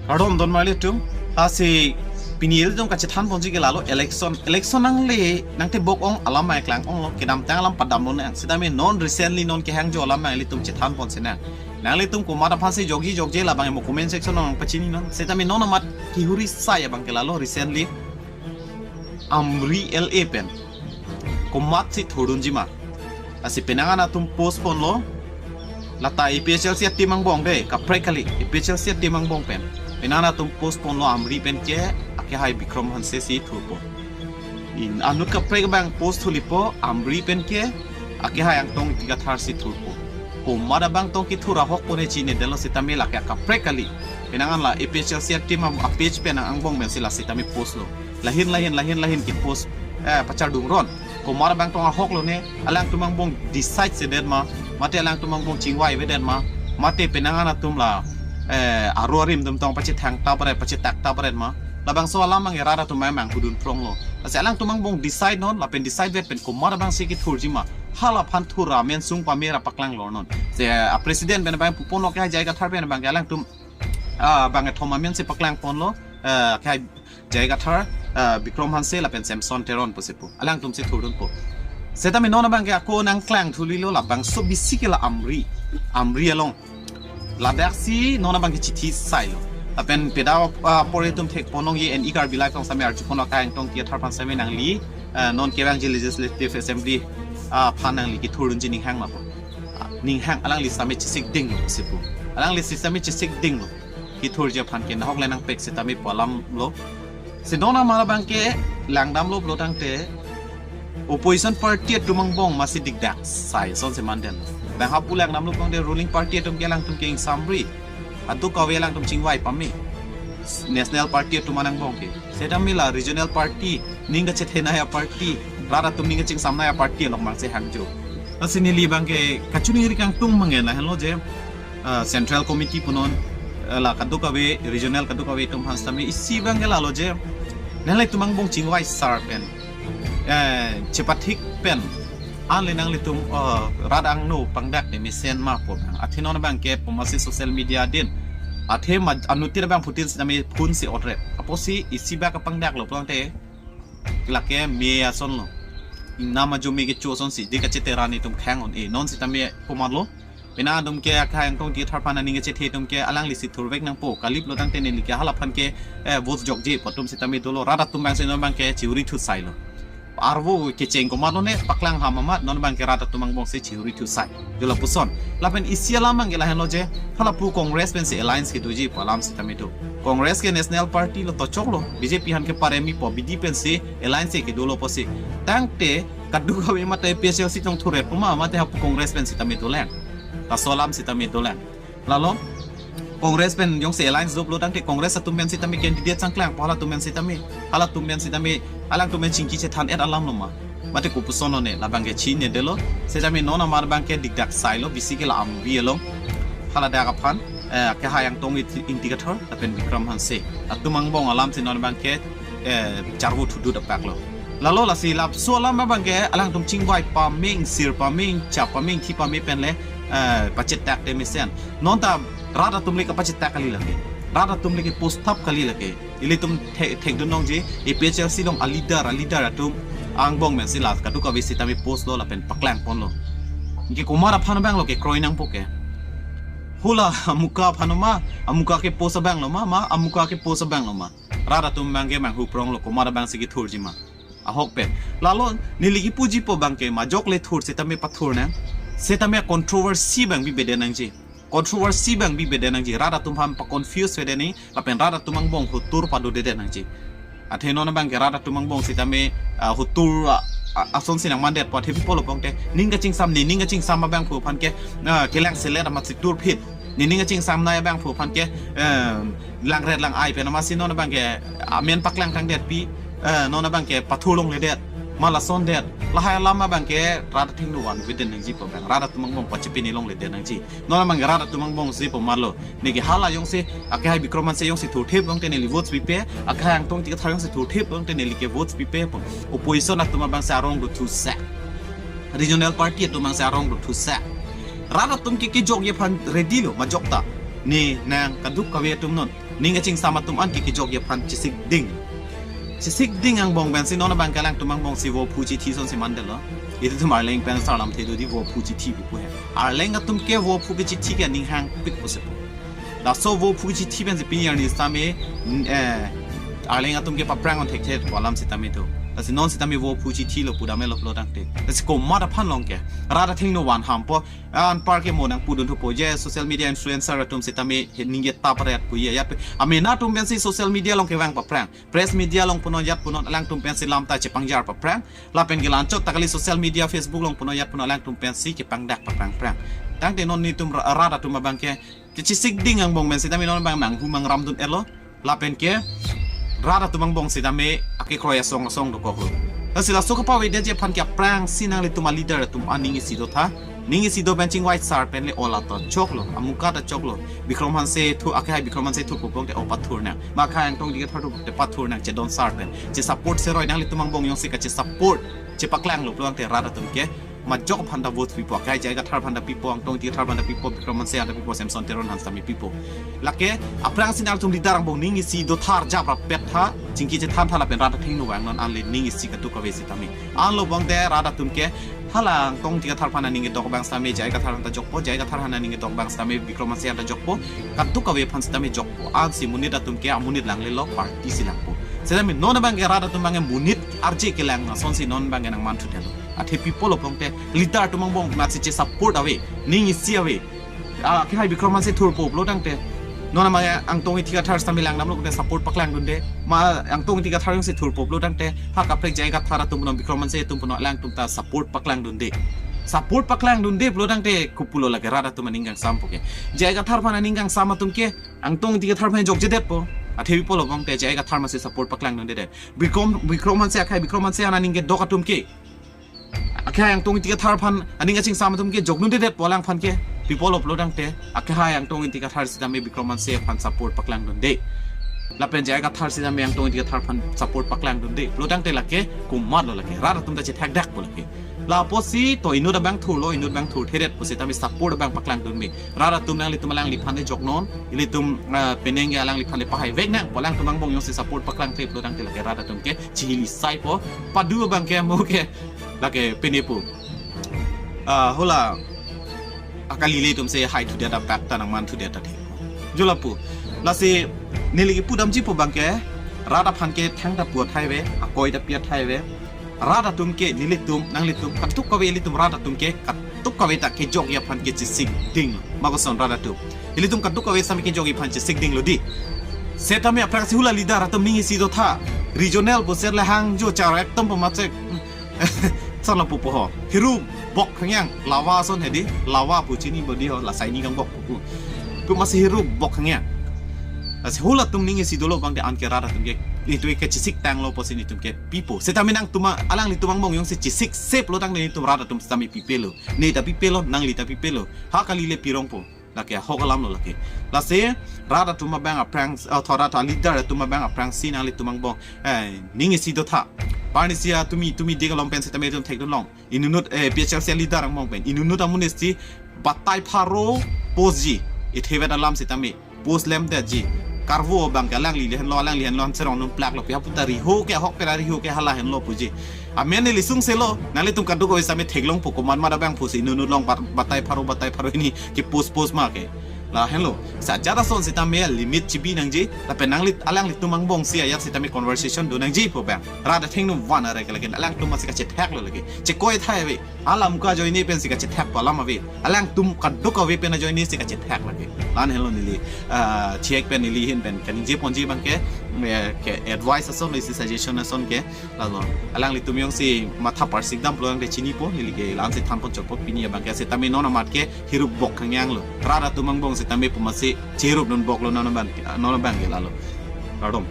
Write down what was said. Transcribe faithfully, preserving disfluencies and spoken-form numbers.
Kardom don marli atum, lasi pini ilitum kachethan ponji ke lalo election, election nangle nangtebok ong alam mai klang onglo, kedamtang alam padamlo nang. Sitame non recently non kehangjo alam mai ilitum chethan ponsi nang. Nanglitum komat aphansi jokji jokje labang mo comment section nangpachini non. Sitame non amat kehuri sai abang ke lalo recently Amri L A pen komatsi thurdunji ma. Lasi penang an atum post ponlo. Lata A P H L C ateam angbong de, kaprek kali, A P H L C ateam angbong pen. Penang an atum post ponlo Amri pen ke, akehai Bikram Hanse si thurpo. Inut kaprek abang post thulipo, Amri pen ke, akehai Angtong Ingti Kathar si thurpo. Komat abang tong kethur ahok pone chinedetlo sitame lake kaprek kali. Penang an la A P H L C ateam a-page pen angbong pensi la sitame post lo. Lahin lahin lahin lahin kepost, eh, pachardung ron. Komat abang tong ahok lone, alangtum angbong decide sedet ma, mate alangtum angbong chingvai vedet ma, mate penang an atum la, eh, aro arim atum tong pachethang ta pare, pachetak ta pare ma. Labangso alam abang rat atum abang hudun pronglo. Lasi alangtum angbong decide non, lapen decide vet pen komat abangsi kethurji ma. Halaphan thur amen sung pame ra paklang lor non. Si, eh, a president pen abang puponlo ke J I Kathar pen abang ke alangtum, ah, bangkethom amensi paklang ponlo, eh, ke J I Kathar, ah, Bikram Hanse lapen Samson Teron pusi pu. Alangtum si thurdunpo. Sitame non abang ke ako nangklang thulilo labangso bisi ke la Amri. Amri along. Ladaksi non abang ke chithi sailo. Lapen peda, ah, apor atum thek ponlongji N E Karbi Live along sitame arju ponlo akehai Angtong Ingti Kathar aphan sitame nangli, ah, non kevangji Legislative Assembly, ah, aphan nangli kethurdunji ning hang ma pu. Ah, ning hang alangli sitame chesik dinglo pusi pu. Alangli sitame chesik dinglo. Kethurji aphan ke nahok le nangpek sitame pu alam lo. Si non amat abang ke langdamlo pulo tangte opposition party atum angbong masi dikdak sai asonsi mandetlo. Bang hapu langdamlo tangte ruling party atum ke alangtum ke ingsamri. Kadokave alangtum chingvai pame. National party atum angbong ke. Sitame la regional party, ning kachethenei aparty, rat atum ning kachingsamnei aparty along abangsi hangjo. Lasi neli abang ke kachiningri kangtung mangen lahenlo je, ah, Central Committee punon, eh, la kadokave, regional kadokave atum aphan sitame isi abang ke lalo je, nanglitum angbong chingvai sar pen, eh, chepathik pen, anle nanglitum, eh, rat angno pangdak de mesen ma pu abang. Athe non abang ke pu masi social media din. Athe ma anuttin abang phutin sitame phone si otrep. Apotsi isi bak kapangdaklo pulote lake me asonlo. Ingnam ajo me kecho asonsi, di kachete rani atum khang un-e. Non sitame komatlo. Penang atum ke akehai Angtong Ingti Kathar aphan aning kachethe atum ke alangli si thurvek nangpo. Kali pulo tangte neli ke halaphan ke, eh, vote jokje pu atum sitame dolo. Rat atum abangsi non abang ke chihuri thu sailo. Arvo kecheng komatlo ne paklang ham amat non abang ke rat atum angbongsi chihuri thu sai. Jo lapuson. Lapen isi alam abang ke lahenlo je, halapu Congress pensi alliance kedoji pu alam sitame do. Congress ke national party lo, tochoklo, B J P aphan ke paremi po, B D pensi alliance kedolo pusi. Tangte kadokave mate A P H L C tong thurret puma mate hapu Congress pen sitame dolang. Laso alam sitame dolang. Lalo Congress pen jongsi alliance do pulo tangte Congress atum pen sitame candidate sangklangpo, halatum pen sitame, halatum pen sitame, alangtum pen chingki chethan-et alamlo ma. Mate kopuson lone, labang ke chinedetlo. Sitame non amat abang ke dikdak sailo, bisi ke la Amri along. Haladak aphan, eh, akehai Angtong Ingti, Ingti Kathar lapen Bikram Hanse atum angbong alamsi non abang ke, eh, charvo thudut apaklo. Lalo lasi laso alam abang ke alangtum chingvai pame, ingsir pame, ingcha pame, ingthi pame pen le, eh, pachetak de mesen. Non ta rat atum le kapachetak kali lake. Rat atum le ke post thap kali lake. Ilitum the-, thekdun longji, A P H L C along a leader, a leader atum angbong pensi la kadokave sitame post lo lapen paklang ponlo. Ke komat aphan abang lo kekroi nangpo ke. Hula amuka aphan ma, amuka ke post abang lo ma, ma, amuka ke post abang lo ma. Rat atum abang ke manghu pronglo komat abangsi kethurji ma. Ahok pen. Lalo neli kipuji pu abang ke majok le thur sitame pathur nang. Sitame controversy abang bibedet nangji. Controversy abang bibedet nangji. Rat atum aphan pa-confuse vedet nangji. Lapen rat atum angbong hotur padodedet nangji. Athe non abang ke rat atum angbong sitame, ah, hotur, ah, ah, asonsi nangmandet pu athe pi pulo pulote. Ning kachingsam ne, ning kachingsam abangphu aphan ke, ah, kelang selet amatsi thurphit. Ne ning kachingsamnei abangphu aphan ke, eh, langret lang-ai pen amatsi non abang ke amen paklang tangdet pi, eh, non abang ke pathur longledet, ma lasondet, lahai alam abang ke rat athengno vanvedet nangji pu abang, rat atum angbong pachepini longledet nangji. Non abang ke rat atum angbongsi pu marlo. Neke hala jongsi, akehai Bikram Hanse jongsi thurthip longte neli votes pipe, akehai Angtong Ingti Kathar jongsi thurthip longte neli ke votes pipe pu. Opposition atum abangsi arong do thusa. Regional party atum abangsi arong do thusa. Rat atum ke kejokji aphan ready lo, majok ta. Ne nang kadokave atum non ning kachingsam atum an ke kejokji aphan chesikding. Chesikding angbong pensi non abang ke alangtum angbong si vo phu chithi son si mandetlo. Ilitum Arleng pen sarlamthe do di vo phu chithi pu pu he. Arleng atum ke vo phu ke chithi ke aning hangpik pusi pu. Laso vo phu chithi pensi pini arni sitame, n-, eh, Arleng atum ke paphrang on thekthe pu alam sitame do. Lasi non sitame vo phu chithi lo pu damlo pulo tangte. Lasi komat aphan long ke rat athengno van hampo. Anpar ke mo nangpudun thupo je social media influencer atum sitame he ning ke tap ret pu ye ajat pen. Amena atum pensi social media along kevang paphrang. Press media along punon ajat punon alangtum pensi lam ta chepangjar paphrang. Lapen ke la-anchot ta kali social media Facebook along punon ajat punon alangtum pensi kepangdak paphrang phrang. Tangte non netum ra-, rat atum abang ke kechesikding angbong pen sitame non abang nanghu mangram dun-etlo. Lapen ke rat atum angbong sitame akekroi asong asong dokoklo. Lasi laso kapavedetji aphan ke aphrangsi nanglitum aleader atum aning isi dotha. Ning isi do pen chingvai sar pen le ola ta choklo, amuka ta choklo. Bikrom Hanse thu, akhai Bikrom Hanse thu pupong te o pathur nang. Ma akhai Angtong Ingti Kathar thu te pathur nang, chedon sar pen. Chesupport seroi nanglitum angbong jongsi kachesupport chepaklanglo pulo tangte rat atum ke majok aphan ta vote pipo, akhai J I Kathar aphan ta pipo, Angtong Ingti Kathar aphan ta pipo, Bikrom Hanse aphan ta pipo, Samson Teron aphan sitame pipo. Lake aphrangsi nangtum leader angbong ning isi dotha, arjap rappet tha, chingki chethan tha lapen rat athengno vang non anle ning isi kadokave sitame. Anlo pulote rat atum ke hala Angtong Ingti Kathar aphan aning kedok abang sitame J I Kathar aphan ta jokpo, J I Kathar aphan aning kedok abang sitame Bikrom Hanse aphan ta jokpo, kadokave aphan sitame jokpo. Ansi monit atum ke amonit langlelo, party si langpo. Sitame non abang ke rat atum abang ke monit arje kelang asonsi non abang ke nangman thudetlo. Athe pi pulo pulote leader atum angbong nasi chesupport ave, ning isi ave. Ah, akhai Bikrom Hanse thurpo pulo tangte. Non ma Angtong Ingti Kathar sitame langdamlo ke support paklang dunde. Ma Angtong Ingti Kathar jongsi thurpo pulo tangte, ha kaprek J I Kathar atum punon, Bikrom Hanse atum punon alangtum ta support paklang dunde. Support paklang dunde pulo tangte kopulo lake rat atum aning kangsampo ke. J I Kathar aphan aning kangsam atum ke Angtong Ingti Kathar aphan jokjedetpo. Athe pi pulo pulote J I Kathar masi support paklang dundedet. Bikrom, Bikrom Hanse, akhai Bikrom Hanse aphan aning kedok atum ke, akhai Angtong Ingti Kathar aphan aning kachingsam atum ke jok dundedetpo alangphan ke. Pi pulo pulo tangte akhai Angtong Ingti Kathar sitame Bikrom Hanse aphan support paklang dunde. Lapen J I Kathar sitame Angtong Ingti Kathar aphan support paklang dunde pulo tangte lake komatlo lake. Rat atum ta chethakdakpo lake. Lapusi to inut abang thurlo, inut abang thurthedetpo sitame support abang paklang dunme. Rat atum nanglitum alangliphan le joknon, ilitum, ah, penang ke alangliphan le pahaivek nang, pu alangtum angbong jongsi support paklangkle pulo tangte lake rat atum ke chihili saipo, padu abang ke mo ke lake penepo. Ah, hala akali ilitum si hai thudet apak ta nangman thudet ta thek. Jo lapu. Lasi neli kepudamji pu abang ke rat aphan ke thangta pu athai ave, akoi ta pi athai ave. Rat atum ke nelitum, nanglitum, kadokave ilitum rat atum ke kadokave ta kejokji aphan ke chesikding. Ma koson rat atum. Ilitum kadokave sitame kejokji aphan chesikdinglo di. Setame aphrangsi hula leader atum ning isi dotha. Regional pusi le hang jo char ekdom pemacek. Sana pupo ho. Hiru bok khangyang. Lawa ason hedi. Lawa pu chini bodi ho. Lasai ni kang bok pu. Pu masi hiru bok khangyang. Lasi hulatum ning isi dolo abang de anke rat atum ke. Itu ke chesiktanglo pusi netum ke pipo. Setame nangtum alanglitum angbong jongsi chesik sep lo tangte netum rat atum sitame pipelo. Ne ta pipelo, nangli ta pipelo. Ha kali le pirongpo. Lake ahok alam lo lake. Lasi rat atum abang aphrang, eh, thora tho leader atum abang aphrangsi nanglitum angbong, eh, ning isi dotha. Parnisi a tumi, tumi dik along pen sitame itum thekdunlong. Inutnut, eh, P H L C leader angbong pen. Inutnut amonit si batai pharo post ji. Ithevet alam sitame post lemdetji. Karvo abang ke alangli le henlo, alangli henlo, han serong num plak lo, pi hapu ta riho ke, ahok pera riho ke hala henlo puji. Amen neli sungselo, nanglitum kadokave sitame theklongpo komat mat abang pusi inutnut along bat-, batai pharo, batai pharo hini ke post post ma ke. La henlo. Sa jada son sitame limit chibi nangji, lapen nangli alanglitum angbong si ajat sitame conversation do nangji pu abang. Rat athengno van are ke lake, alangtum masi kachethaklo lake. Chekoi thai ave. Alam ka ajoine pensi kachethak pu alam ave. Alangtum kadokave pen ajoine si kachethak lake. La henlo neli, ah, chek pen neli ahin pen kaningje ponji abang ke, eh, ke advice ason, isi suggestion ason ke. Lalo alanglitum jongsi matha parsik dam pulo tangte chinipo, neli ke la-ansi than pon chokpo pini abang ke setame non amat ke hiru bok khangyang lo. Rat atum angbong setame pu masi chirup dun bok lo non abang, non abang ke lalo. Kardom.